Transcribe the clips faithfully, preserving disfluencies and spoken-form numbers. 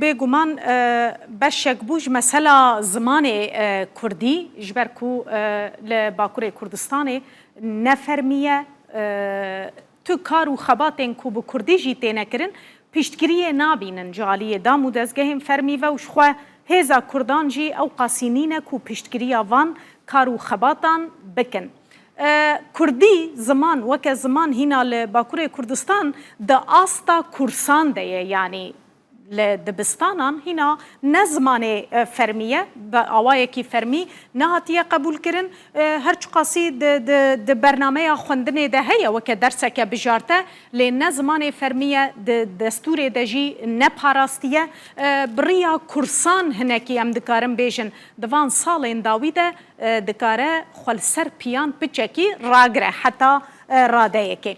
Bêguman, e, beşek bû ji mesela zimanê, e, kurdî, ji ber ku, e, li Bakurê Kurdistanê ne fermî ye, e, tu kar û xebatên ku bi kurdî jî têne kirin, piştgiriyê nabînin ji aliyê dam û dezgehên fermî ve û ji xwe hêza kurdan jî ew qasî nîne ku piştgiriya van kar û xebatan bikin. E, kurdî ziman, weke ziman hîna li Bakurê Kurdistan di asta kursan de ye, yanî li dibistanan hîna ne zimanê, e, fermî ye, bi awayekî fermî nehatiye qebûlkirin. E, her çiqasî di, di, di bernameya xwendinê de heye, weke derseke bijarte, lê ne zimanê fermî ye, di destûrê de jî ne parastiye. E, bi riya kursan hinekî em dikarin bêjin, di van salên dawî de, e, dikare xwe li ser piyan piçekî ragire heta, e, radeyekê.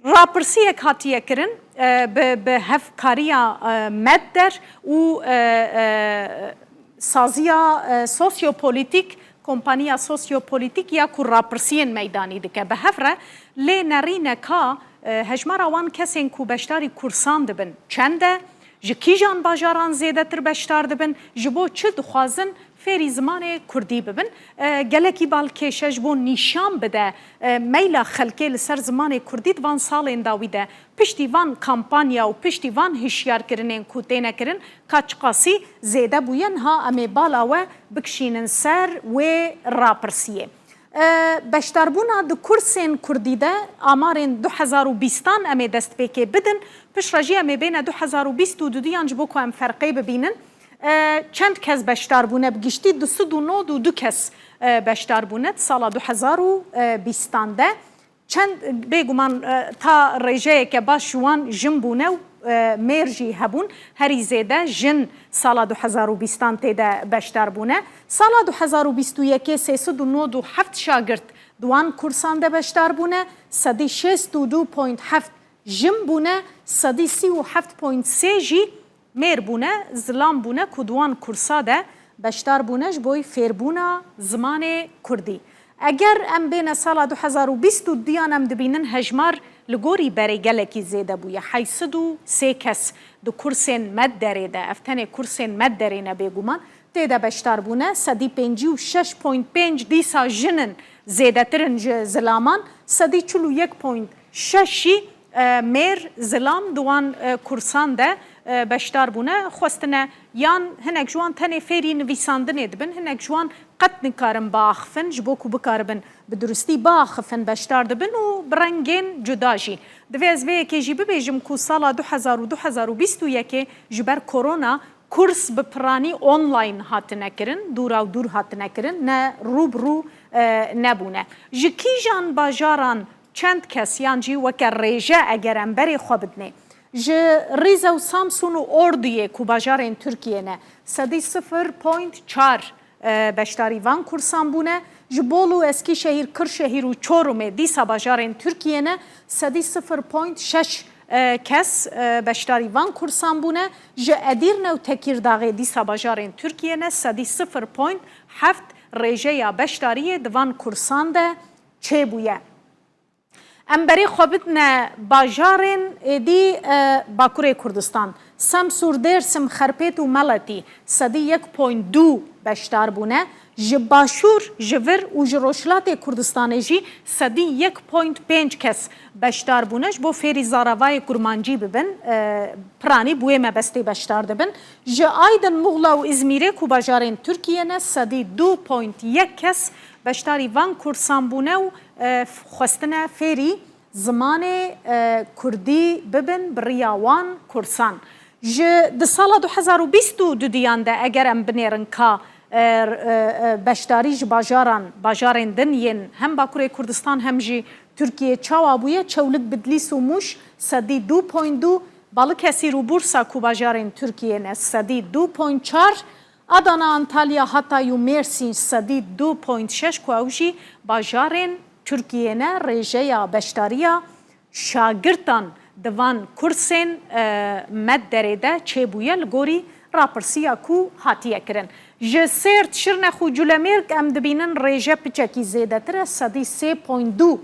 Rapirsiyek hatiye kirin, e, bi, bi hevkariya, e, Medder û, e, e, saziya, e, sosyopolitîk, kompaniya sosyopolitîk ya ku rapirsiyên meydanî dike. Bi hev re lê nerîne ka, e, hejmara wan kesên ku beşdarî kursan dibin çend e, ji kîjan bajaran zêdetir beşdar dibin, ji bo çi dixwazin fêrî zimanê kurdî bibin. E, gelekî balkêş e ji bo nîşan bide, e, meyla xelkê li ser zimanê kurdî di van salên dawî de. Piştî van kampanya û piştî van hişyarkirinên ku têne kirin, ka çiqasî zêde bûye, niha em ê bala we bikişînin ser wê rapirsiyê. E, beşdarbûna di kursên kurdî de amarên du hezar û bîstan em ê destpêkê bidin. Piştre jî em ê bêne du hezar û bîst û duduyan ji bo ku em ferqê bibînin. E, çend kes beşdar bûne? Bi giştî du sed û nod û du kes, e, beşdar bûne di sala du hezar û bîstan de. Çend, bêguman, e, ta rêjeyeke baş ji wan jin bûne û, e, mêr jî hebûn. Herî zêde jin sala du hezar û bîstan tê de beşdar bûne. Sala du hezar û bîst û yekê sê sed û nod û heft şagirt di wan kursan de beşdar bûne. Sedî şêst û du point heft jin bûne, sedî sî û heft point sê jî mêr bûne, zilam bûne ku di wan kursa de beşdar bûne ji bo fêrbûna zimanê kurdî. Eger em bêne sala du hezar û bîst û duyan, em dibînin hejmar li gorî berê gelekî zêde bûye. Heyt sed û sê kes di kursên Medderê de, ev tenê kursên Medderê ne bêguman, tê de beşdar bûne. Sedî pêncî û şeş point pênc dîsa jin in, zêdetir in ji zilaman. Sedî çil û yek point şeş jî, e, mêr, zilam di wan, e, kursan de, e, beşdar bûne. Xwestine yan hinek ji wan tenê fêrî nivîsandinê dibin, hinek ji wan qet nikarin biaxifin, ji bo ku bikaribin bi durustî biaxifin beşdar dibin û bi rengên cuda jî. Divê ez vê yekê jî bibêjim ku sala du hezar û du hezar û bîst û yekê ji ber korona kurs bi piranî online hatine kirin, dûra û dûr hatine kirin, ne rû bi rû, e, nebûne. Ji kîjan bajaran çend kes yan jî weke rêje eger em berê xwe bidinê? Ji Rîze û Samsûn û Orduyê ku bajarên Tirkiyê ne, sedî sifir point çar, e, beşdarî van kursan bûne. Ji Bolu, Eskîşehîr, Kırşehir û Çorumê, dîsa bajarên Tirkiyê ne, sedî sifir point şeş, e, kes, e, beşdarî van kursan bûne. Ji Edirne û Tekîrdağê, dîsa bajarên Tirkiyê ne, sedî sifir point heft rêjeya beşdariyê di van kursan de çêbûye. Em berê xwe bidine bajarên êdî, e, Bakurê Kurdistan. Semsûr, Dêrsim, Xerpêt û Meletî sedî yek point du beşdar bûne. Ji Başûr, ji Vir û ji Rojhilatê Kurdistanê jî sedî yek point pênc kes beşdar bûne. Ji bo fêrî zaravayê kurmancî bibin, e, piranî bi wê mebestê beşdar dibin. Ji Aydin, Muxla û Îzmîrê ku bajarên Tirkiyê ne, sedî du point yek kes beşdarî van kursan bûne û, e, xwestine fêrî zimanê, e, kurdî bibin bi riya wan kursan. Ji di sala du hezar û bîst û duduyan de eger em binêrin ka, e, e, e, beşdarî ji bajaran, bajarên din yên hem Bakurê Kurdistan hem jî Tirkiyê çawa bûye? Çewlik, Bidlîs û Mûş sedî du point du, Balıkesir û Bursa ku bajarên Tirkiyê ne sedî du point çar, Adana, Antalya, Hatay û Mêrsîn sedî du point şeş ku ew jî bajarên Tirkiyê ne, rêjeya beşdariya şagirtan di van kursên, e, Medderê de çêbûye li gorî rapirsiya ku hatiye kirin. Ji Sêrt, Şirnex û Culemêrg em dibînin rêje piçekî zêdetir e, sedî sê point du.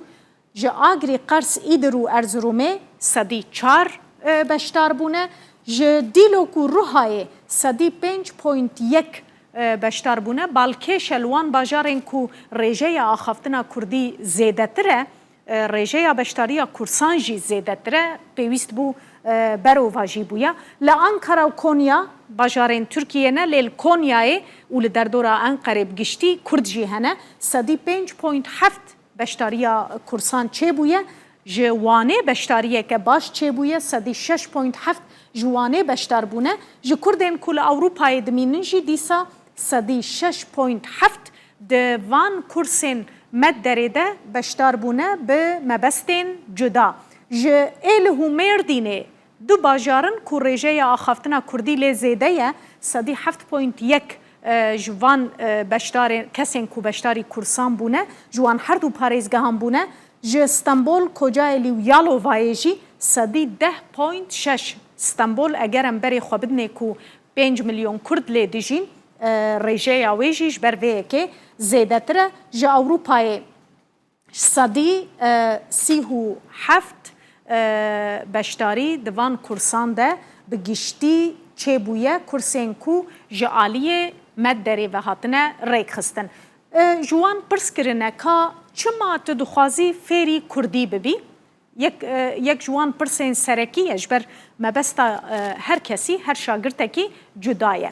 Ji Agirî, Qers, Îdir û Erzirûmê sedî çar, e, beşdar bûne. Ji Dîlok û Ruhayê sedî pênc point yek beşdar bûne. Balkêş e li wan bajarên ku rêjeya axaftina kurdî zêdetir e, rêjeya beşdariya kursan jî zêdetir e, pêwîst bû berovajî bûya. Li Ankara û Konya bajarên Tirkiyê ne, lê li Konyayê û li derdora Enqerê bi giştî kurd jî hene. Sedî pênc point heft beşdariya kursan çêbûye. Ji Wanê beşdariyeke baş çêbûye, sedî şeş point heft ji Wanê beşdar bûne. Ji kurdên ku li Ewropayê dimînin jî dîsa sedî şeş point heft di van kursên medderê de beşdar bûne bi mebestên cuda. Ji Êlih û Mêrdînê, du bajar in ku rêjeya axaftina kurdî lê zêde ye, sedî heft point yek, e, ji van, e, beşdarên, kesên ku beşdarî kursan bûne, ji wan her du parêzgehan bûne. Ji Stenbol, Kocaelî û Yalovayê jî sedî deh point şeş. Stenbol, eger em berê xwe bidinê ku pênc milyon kurd lê dijîn, e, rêjeya wê jî ji ber vê yekê zêdetir e. Ji Ewropayê sedî, e, sî û heft, e, beşdarî di van kursan de bi giştî çêbûye, kursên ku ji aliyê medderê ve hatine rêkxistin. E, ji wan pirs kirine ka çima tu dixwazî fêrî kurdî bibî? Yek, e, yek ji wan pirsên serekî ye, ji ber mebesta, e, her kesî, her şagirtekî cuda ye.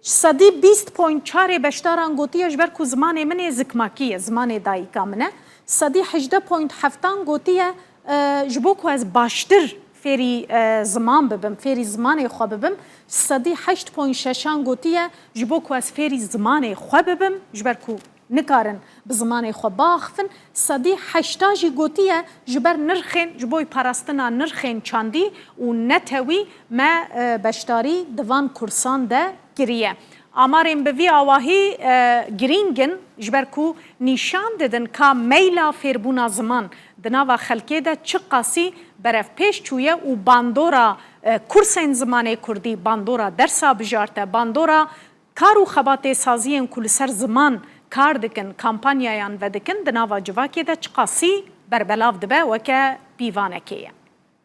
Sedî bîst point çarê beşdaran gotiye, ji ber ku zimanê min ê zikmakî ye, zimanê dayika min e. Sedî hejdeh point heftan gotiye, e, ji bo ku ez baştir fêrî, e, ziman bibim, fêrî zimanê xwe bibim. Sedî heşt point şeşan gotiye, ji bo ku ez fêrî zimanê xwe bibim, ji ber ku nikarin bi zimanê xwe biaxifin. Sedî heşta jî gotiye, ji ber nirxên, ji bo parastina nirxên çandî û netewî me, e, beşdarî di van kursan de kiriye. Amarên bi vî awahî, e, girîng in, ji ber ku nîşan didin ka meyla fêrbûna ziman di nava xelkê de çiqasî berevpêş çûye û bandora, e, kursên zimanê kurdî, bandora dersa bijarte, bandora kar û xebatê saziyên ku li ser ziman kar dikin, kampanyayan vedikin, di nava civakê de çiqasî berbelav dibe, weke pîvanekê ye.